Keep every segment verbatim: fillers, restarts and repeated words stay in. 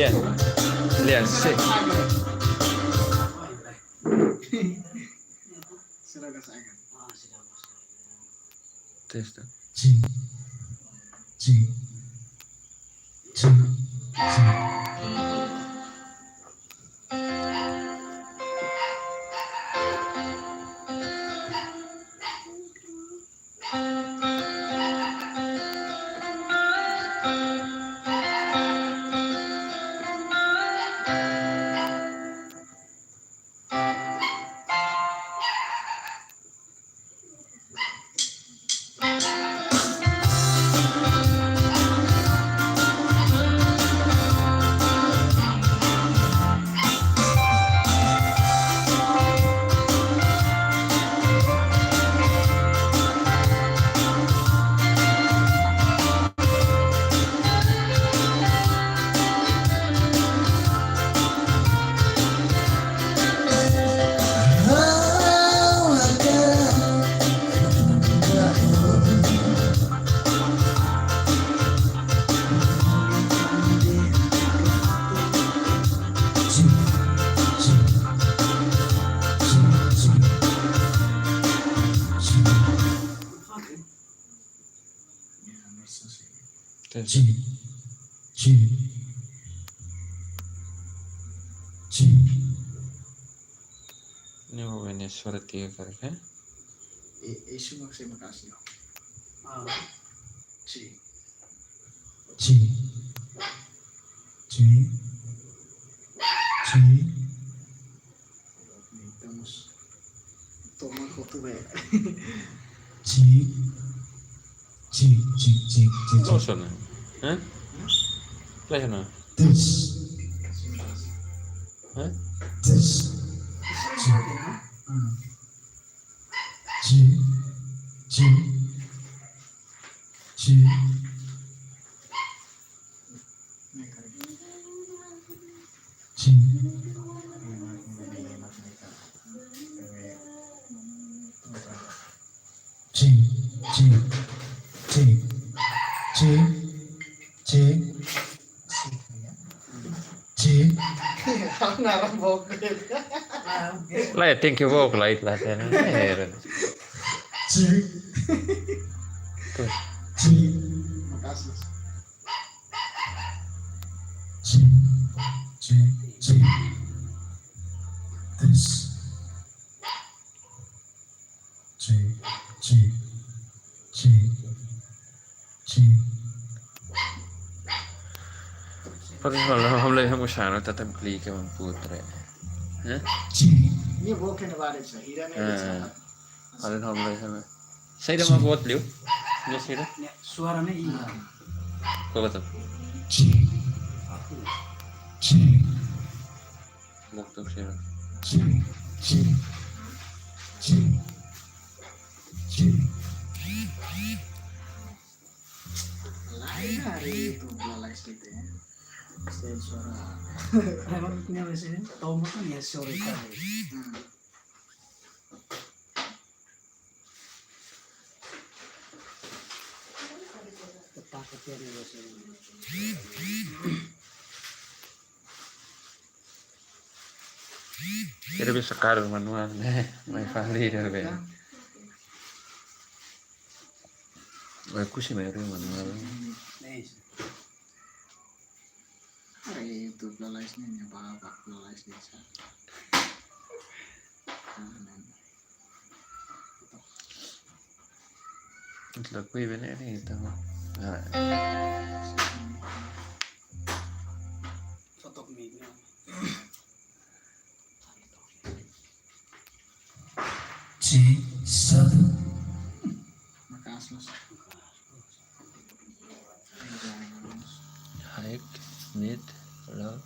Lian, lian, si. Testa. Testa. Ci, ci, ci. Ne'e ho bene suara tiga kali, kan? E, e, suma se makasi. Ah. Ci. Ci. Ci. Ci. Toma kotu be. Ci. Ci, ci, ci, ci, ci. Loos ona. Hah? Lae ona. Tes. Hah? Tes. Ci. Hmm. Ci. Ci. Ci. Ci. Ci, ci, ci, ci, ci, ci. Ci. Lae, thank you, bok, lae, lae, lae. Ci. Ci. Ci, ci, ci. Tes. Ci, ci, ci, ci. Paling malah, alhamdulillah, kamu sana tetap klik, kamu putra. Hah? Ci. Ini bukan ada cerita nih, Ah. Ada hom lai sana. Saida mak buat liu? Ne'e saida? Ne'e suara ne'e ini. Kau kata? Ci. Ci. Bok tu sira. Ci. Ci. Ci. Ci. Lain hari itu, bulan lain sekitar ya. Saya suara. Emang ini apa sih? Tomo kan ya sore kali. Hmm. Tetap ketiak di bahasa ini. Jadi bisa karir manual, ne'e. Mai fali dah, be. Mai kusi mai ri manual. Ne'e. Hari itu lalais ne'e, nia ba, ba lalais desa. Nah, ne'e. Itu lagu ibu ne'e ni, tahu. Nah. Foto mic ne'e. Ci, satu. Makasih, Mas. High, mid, low.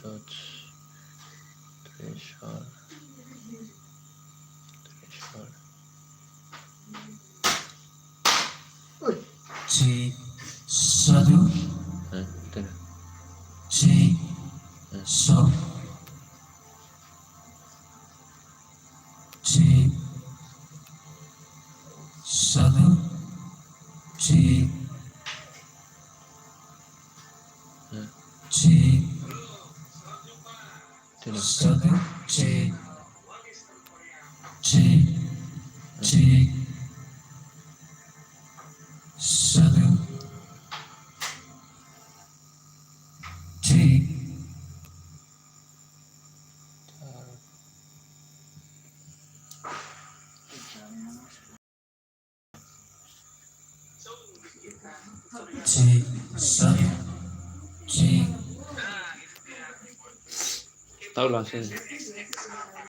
Touch. Threshold. Threshold. Ci, satu. Eh, tidak. Ci, so. Ci, satu. Ci. Satu, cek. Cek, cek. Satu, cek. Cek, satu, cek. Tahu lah sih.